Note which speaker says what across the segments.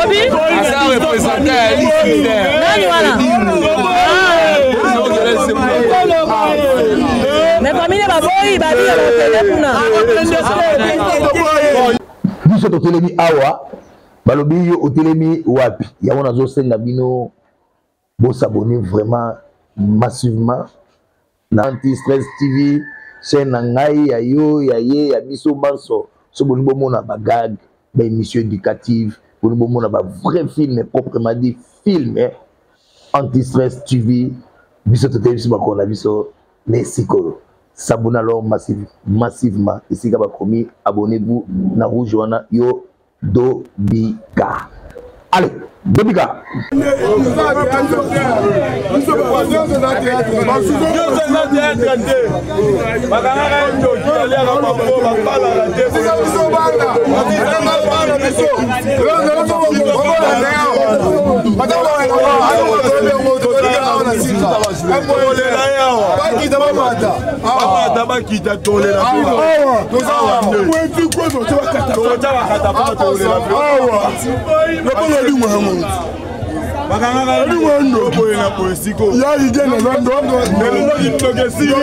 Speaker 1: Obi
Speaker 2: Aza représentant ya liste.
Speaker 1: Nani wana? Mais famille baboyi babi ya bakende kuna.
Speaker 3: Biso totelemi awa, balobi yo otelemi wapi? Yango nazosenga bino bosabonner vraiment massivement na Anti Stress TV, chaîne na ngai, ya yo, ya ye, ya biso banso. So bolingi bomona bagag, baémission éducative, bolingi bomona bavrai film, proprement dit film, Anti Stress TV, biso toteyi, biso bakolo na biso. Mais sikoyo s'abonner alors massivement esika bakomi abonnez-vous na rouge wana, yo dobika. Allez, dobika.
Speaker 2: Nyonso eza théâtre te. Bakangaka ye ndoki, aliaka bango, babalaka te.
Speaker 4: Biso bana bana, biso
Speaker 2: tolela ye awa.
Speaker 4: Bakita, bamata.
Speaker 2: Bamata, bakita, tolela. Tokotya bakata mpo tolela.
Speaker 4: Awa naponga lingo yango.
Speaker 2: Bakangaka ye boye na boye sikoyo.
Speaker 4: Ya ide na ndondo.
Speaker 2: Lelo ndoki esili,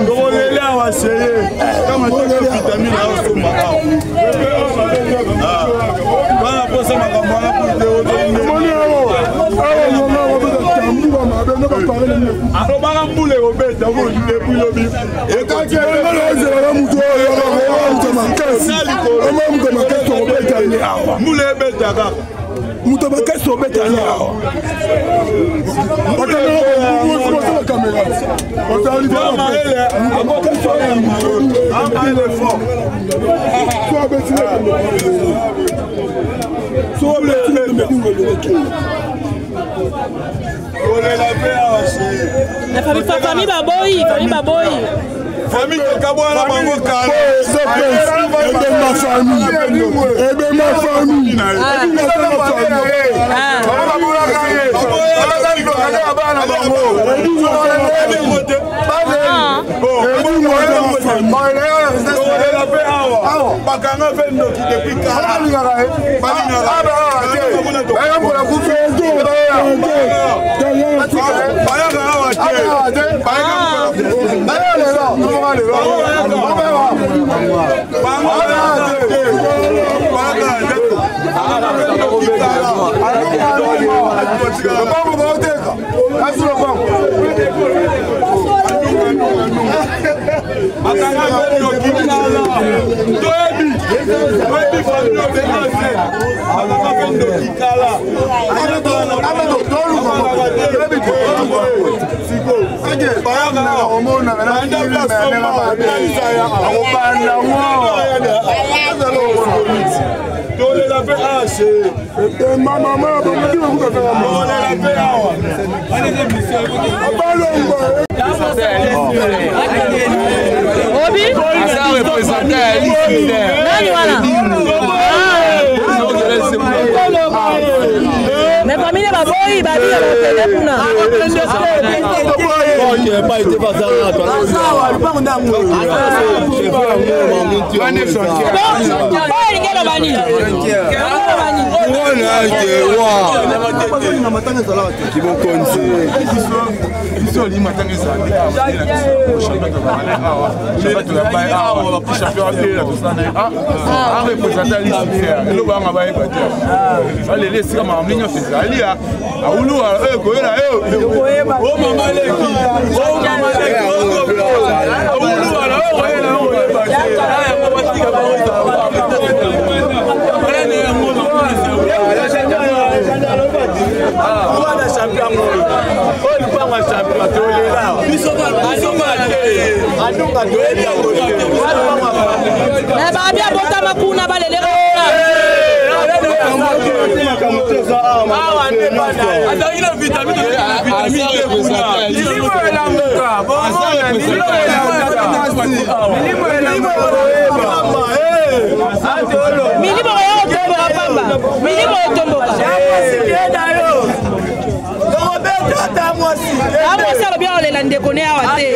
Speaker 2: tokolela awa seye kama toki vitamine aosomba awa bana posa makambo wana pute. Alobaka mbula ekobeta depuis lobi.
Speaker 4: Ezelaka mutu oyo moto makasi, oma moto makasi, tokobeta ye awa.
Speaker 2: Mbula ebeta kaka.
Speaker 4: Moto makasi, tobeta ye awa. Bakamera, kamera.
Speaker 2: Mayele amayele fort.
Speaker 4: So abeti, so abeti.
Speaker 2: Kolela mpe awa chéri.
Speaker 1: Famille baboyi, famille baboyi.
Speaker 2: Famille tokabwana bango kala.
Speaker 4: Ebema famille, ebema famille.
Speaker 1: Ah. Ah.
Speaker 2: Tokolela mpe awa, bakanga mpe ndoki depuis kala. Balingaka bayaka awa te.
Speaker 4: Lopango baoteka asi lopango.
Speaker 2: Bakanga mpe ndoki kala. Toyebi, toyebi famille obenase. Bakanga mpe ndoki kala.
Speaker 4: Akobanda ngo.
Speaker 2: Tolela mpe ashe.
Speaker 4: Mama,
Speaker 2: tolela mpe awa.
Speaker 4: Abalongo.
Speaker 1: Obi
Speaker 2: Aza représentant ya liste.
Speaker 1: Nani wana? Mais famille baboyi babi ya bakende kuna. Oyo elingi eloba nini? Eloba nini?
Speaker 2: Kimokonzi.
Speaker 5: Biso olingi matanga ezala nde champion, tozalaka awa, champion tozalaka awa, champion abelela, tosala na ye areprésente liste. Eloko yanga bayeba te, aleli esika makambo nyonso ezali aulu oyo koyela yo
Speaker 2: o mama leki, o mama leki, aulu wana oyo koyela yo koyeba te. Batika bango. Wana champion oyo, lupango ya champion, tolela biso te, toyebi yango te.
Speaker 1: Mais babi abotama kuna, baleleka kuna.
Speaker 2: Azalaki na vitamine, vitamine te kuna.
Speaker 6: Milimo elamuka, bomona milimo elamuka, milimo elamuka.
Speaker 1: Milimo oyo otomboka pamba, milimo otomboka.
Speaker 6: Yo tokobeta ata mwasi.
Speaker 1: Amwasi alobi aolela ndeko ne awa te.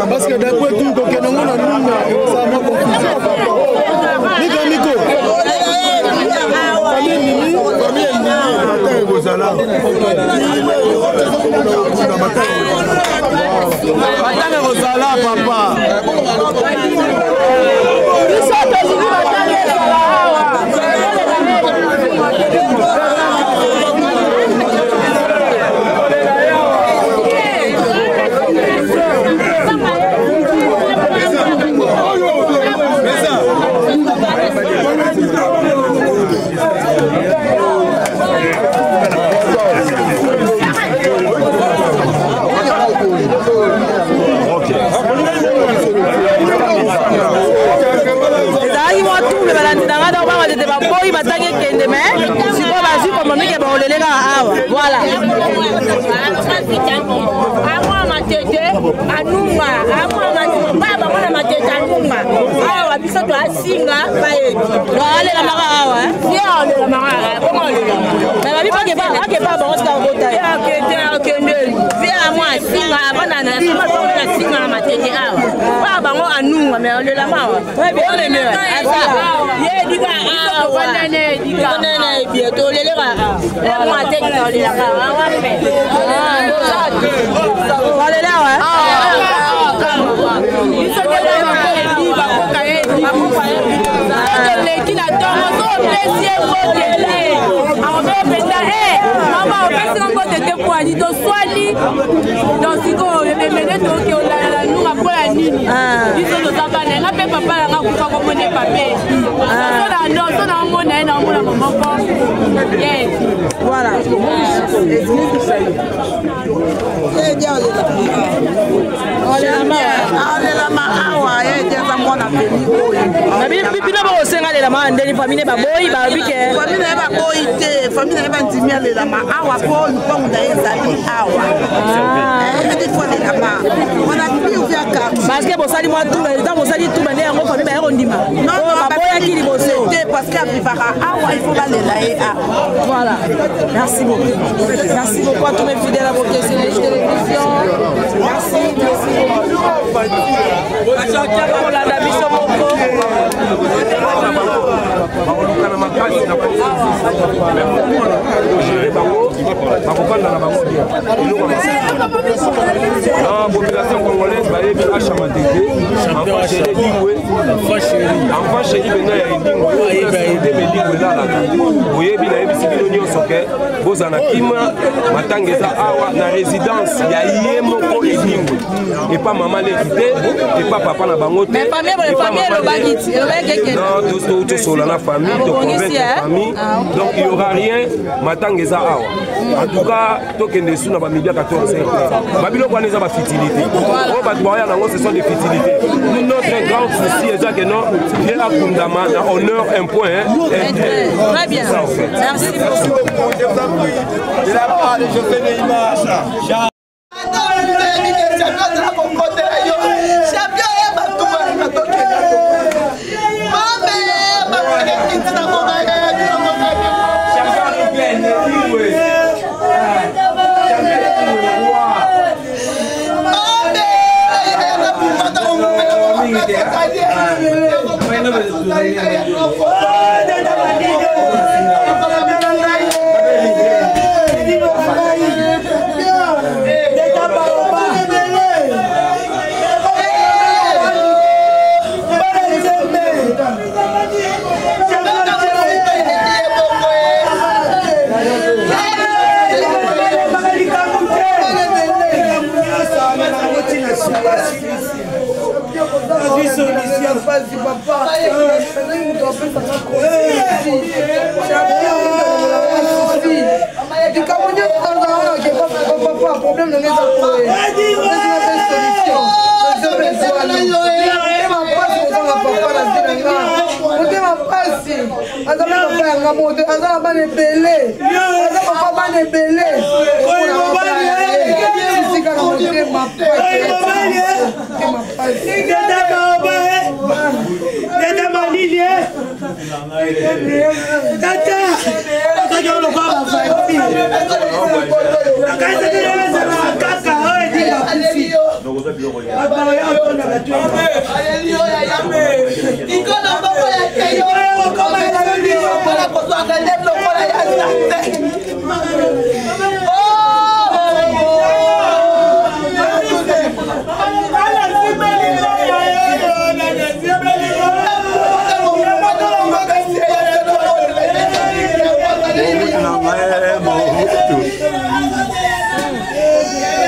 Speaker 7: Parce que d'après tout, kokende ngo na nunga ça m'a confusion. Miko miko. Famille Mimi, famille Mimi,
Speaker 4: matin ekozala.
Speaker 7: Matin ekozala papa.
Speaker 1: Biso tolingi matanga ezala awa. Ezalaki mwa trouble, balandi na nga, donc bamatete baboyi matanga ekende, mais sikoyo bazwi komomike baolele kaka awa. Voilà.
Speaker 8: Amwa matete anunga, amwa matete baba mwana matete anunga awa, biso toasinga bayebi.
Speaker 1: Alelamaka awa.
Speaker 8: Ye alelamaka bongo alelama.
Speaker 1: Mais babi akepa bango sika kobota ye.
Speaker 8: Akende akende vie amwa asinga avanda na asinga na matete awa, baba bango anunga, mais alelama awa ye dika awa nene ebie toleleka awa matete tolelaka awa.
Speaker 1: Balela awa.
Speaker 8: Toleki na ntongo so opesi ye mbote te, akobe mpenza mama opesi nga mbote te poani toswali. Donc sikoyo ebemene toke olala na nunga mpo ya nini? Biso toza bana nga mpe papa nanga kufa komone pape so na no so na omona ye na omona momoko.
Speaker 1: Voilà.
Speaker 9: Alelama awa, ye aza mwana pemi oyo.
Speaker 1: Bino bokosenga alelama ndeni? Famille baboyi, balobi ke
Speaker 9: famille na ye baboyi te, famille na ye bandimi alelama awa mpo lupangu na ye ezali awa, edi fo alelama wana pire quartier.
Speaker 1: Parce que bosali mwa trouble, ntango bosali trouble nde yango famille baye kondima. Oyo baboyaki liboso
Speaker 9: te, parce que avivaka awa, il faut balela ye awa.
Speaker 1: Voilà. Merci beaucoup. Merci beaucoup à tous mes fidèles abonnés sur les télévisions. Merci, merci beaucoup. Kolanda biso moko.
Speaker 5: Bakolukana makasi na kogérer bango, bakofanda na bango bien. Eloko na population congolaise bayebi Asha Matete, enfant chéri Edingwe, enfant chéri mpenza ya Edingwe, odeme Edingwe elalaka. Boyebi, nayebisi bino nyonso ke bozala na kima, matanga eza awa na résidence ya ye moko Edingwe, epa mama leki te, epa papa na bango te.
Speaker 1: Mais famille, famille elobaki ti, elobaki ekende.
Speaker 5: Non, tosola na famille, toconvaincre famille, donc il y aura rien. Matanga eza awa. En tout cas tokende su na bamedia 14 heures, babiloko wana eza bafutilité oyo bato baoya nango, ce sont des futilités. Nous, notre grand souci eza ke non, ye akundama na honneur, un point, hein.
Speaker 1: Très bien.
Speaker 5: Ça, en fait.
Speaker 1: Merci beaucoup.
Speaker 2: De la part de José Neymar.
Speaker 9: Champion ye bato wana tokenda. Mame.
Speaker 1: Likambo nyonso tozalaka papa, problème nanga eza koye motema mpasi kozanga papa na vie na nga, motema mpasi. Aza mpe papa yanga moko te, aza na bana ebele, aza papa bana ebele. Sisika na motema mpasi.
Speaker 6: Tata malili, tata akaki lokola bavaccin, akanisaki ezalaka kaka oyo edinga kufi baoya otonda bato.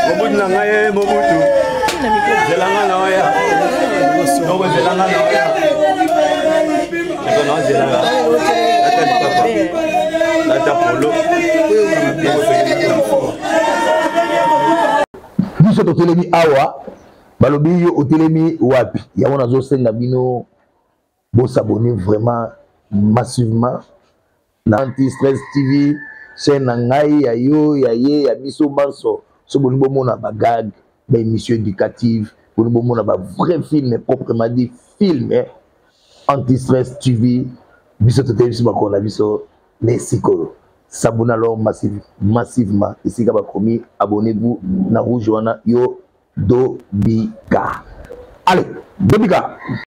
Speaker 2: Mobutu na ngai, Mobutu, zelanga na oya, noko, zelanga na oya, nazelanga, ata lipapa, ata polo.
Speaker 3: Biso totelemi awa, balobi yo otelemi wapi? Yango nazosenga bino bosabonner vraiment massivement na Anti Stress TV, chaîne na ngai, ya yo, ya ye, ya biso banso. So bolingi bomona bagag, baémission éducative, bolingi bomona bavrai film, proprement dit film, Anti Stress TV. Biso toteli biso bakolo na biso na sikoyo. S'abonner alors massivement esika bakomi abonnez-vous na rouge wana. Yo dobika, allez, dobika.